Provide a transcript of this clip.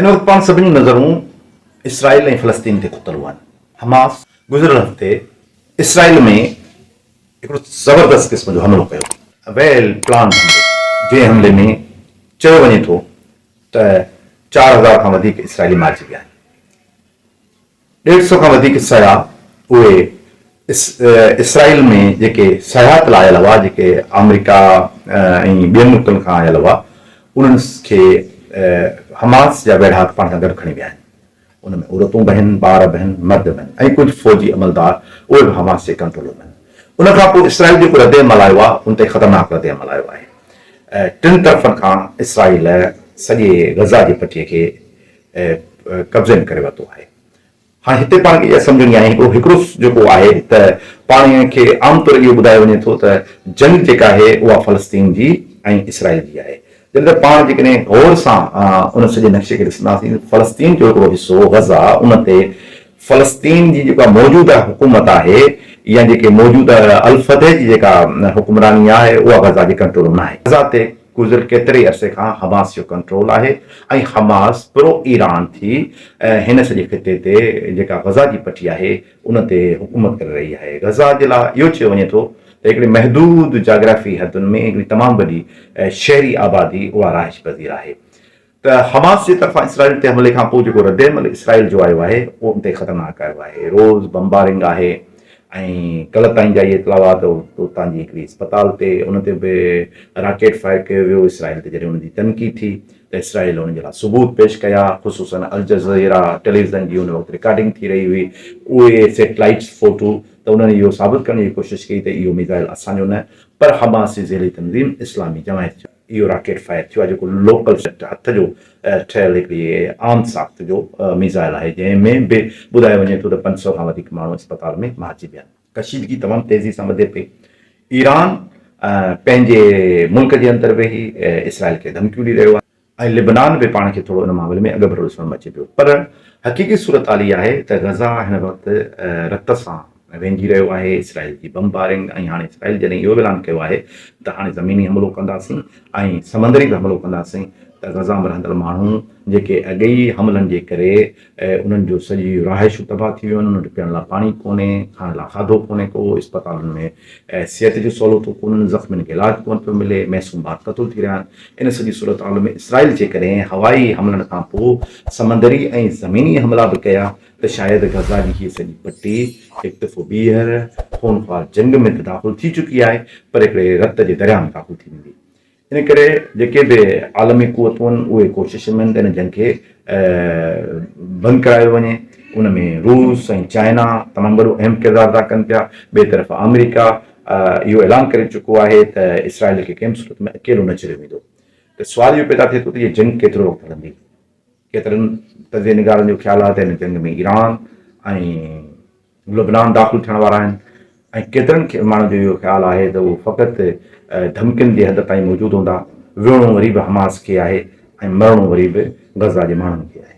هن وقت پاڻ سڀني جون نظرون اسرائيل ۽ فلسطين تي کتل هئن. حماس گذريل هفتي اسرائيل ۾ هڪڙو زبردست قسم جو حملو ڪيو. ويل پلانڊ حملو، جنهن حملي ۾ چيو وڃي ٿو ته 4000 کان وڌيڪ اسرائيلي مارجي ويا آهن. ڏيڍ سئو کان وڌيڪ سياح اهي اسرائيل ۾ جيڪي سياحت لاء آيل هئا، جيڪي آمريڪا ۽ ٻين ملڪن کان آيل هئا، انهن کي حماس جا ويڙهاڪ پاڻ سان گڏ کڻي ويا آهن. ان ۾ عورتون به آهن، ٻار به آهن، مرد به آهن ۽ ڪجهه فوجي عملدار اهي به حماس جي ڪنٽرول ۾ آهن. ان کان پوء اسرائيل جيڪو ردعمل آيو آهي، ان تي خطرناڪ ردعمل آيو آهي. ٽن طرفن کان اسرائيل سڄي غزه جي پٽي کي قبضي ۾ ڪري ورتو آهي. هاڻي هتي پاڻ کي اها سمجهڻي آهي هڪڙو هڪڙو جيڪو آهي ته پاڻ کي عام طور اهو ٻڌايو وڃي ٿو ته جنگ جيڪا آهي اها فلسطين جي ۽ اسرائيل جي آهي. جڏهن ته پاڻ جيڪڏهن غور سان ان سڄي نقشي کي ڏسنداسين ته فلسطين جو هڪڙو حصو غزه ان تي فلسطين جي جيڪا موجوده حڪومت آهي يا جيڪي موجوده الفتح جي جيڪا حڪمراني آهي اها غزه جي ڪنٽرول ۾ ناهي. غزه تي گذريل ڪيتري ئي عرصي کان حماس جو ڪنٽرول آهي ۽ حماس پرو ايران ٿي هن سڄي خطي تي جيڪا غزه جي پٽي آهي ان تي حڪومت ڪري رهي آهي. غزه جي لاء اهو چيو وڃي ٿو ته هڪڙي محدود جاگرافي حدن ۾ هڪڙي تمام وڏي شهري آبادي اها رهائش پذير آهي ته حماس جي طرفان اسرائيل تي حملي کان پوء جيڪو ردعمل اسرائيل جو آيو آهي اهو انتهائي خطرناڪ آيو آهي. روز بمبارنگ آهي ۽ ڪلهه تائين جا اهي اطلاع هئا ته اتان جي هڪڙي اسپتال تي ان تي به راڪيٽ فائر ڪيو ويو، اسرائيل تي جڏهن ان جي تنقيد ٿي ته اسرائيل ان جي لاء ثبوت پيش ڪيا، خصوصاً الجزيره ٽيليويزن جي ان وقت رڪارڊنگ ٿي رهي هئي، اهي سيٽلائيٽس فوٽو ته انهن اهو ثابت ڪرڻ جي ڪوشش ڪئي ته اهو ميزائل اسان جو نه پر حماس جي ذيلي تنظيم اسلامي جماعت جو اهو راڪيٽ فائر ٿيو آهي جيڪو لوڪل سيٽ هٿ جو ٺهيل هڪڙي عام ساخت جو ميزائل آهي جنهن ۾ به ٻڌايو وڃي ٿو ته 500 کان وڌيڪ ماڻهو اسپتال ۾ مارجي ويا آهن. ڪشيدگي تمام تيزي سان وڌي پئي. ايران پنهنجي ملڪ جي اندر ويهي اسرائيل کي ڌمڪيون ڏئي رهيو آهي. ۽ لبنان به پاڻ کي ٿورو ان معاملي ۾ اڳڀرو ڏسڻ ۾ اچي پيو پر حقيقي صورتحال اها آهي ته غزه هن وقت رت سان وهنجي رهيو آهي، اسرائيل جي بمبارنگ ۽ هاڻي اسرائيل جڏهن اهو به اعلان ڪيو آهي ته هاڻي زميني حملو ڪنداسين ۽ سمندري به حملو ڪنداسين ته غزه ۾ رهندڙ ماڻهو جيڪي اڳي ئي حملن جي ڪري انهن جو سڄي رهائشون تباهه ٿي ويون آهن، انهن وٽ پيئڻ لاء پاڻي ڪونهي، کائڻ لاء کاڌو ڪونهي ڪو، اسپتالن ۾ صحت جون سهولتون ڪونهن، زخمين کي علاج ڪونه پيو ملي، معصوم ٻار قتل ٿي رهيا آهن. ان سڄي صورتحال ۾ اسرائيل جيڪڏهن هوائي حملن کان پوء سمندري ۽ زميني حملا به ڪيا ته شايد غزه جي هيء سڄي پٽي هڪ دفعو ٻيهر خونخوار جنگ ۾ ته داخل ٿي چڪي آهي پر هڪڙي رت جي درياء ۾ داخل ٿي ويندي. ان ڪري جيڪي به عالمي قوتون آهن اهي ڪوشش ۾ آهن ته ان جنگ کي بند ڪرايو وڃي. ان ۾ روس ۽ چائنا تمام وڏو اهم ڪردار ادا ڪن پيا. ٻئي طرف آمريڪا اهو اعلان ڪري چڪو آهي ته اسرائيل کي ڪنهن به صورت ۾ اڪيلو نه ڇڏيو ويندو. ته سوال اهو پيدا ٿئي ٿو ته هيء جنگ ڪيترو وقت هلندي؟ ڪيترن تجزيي نگارن جو خيال آهي ته هن جنگ ۾ ايران ۽ لبنان داخل ٿيڻ وارا آهن ۽ ڪيترن ماڻهن جو اهو خيال آهي ته اهو فقط ڌمڪين جي حد تائين موجود هوندا، وڙهڻو وري به حماس کي آهي ۽ مرڻو وري به غزه جي ماڻهن کي آهي.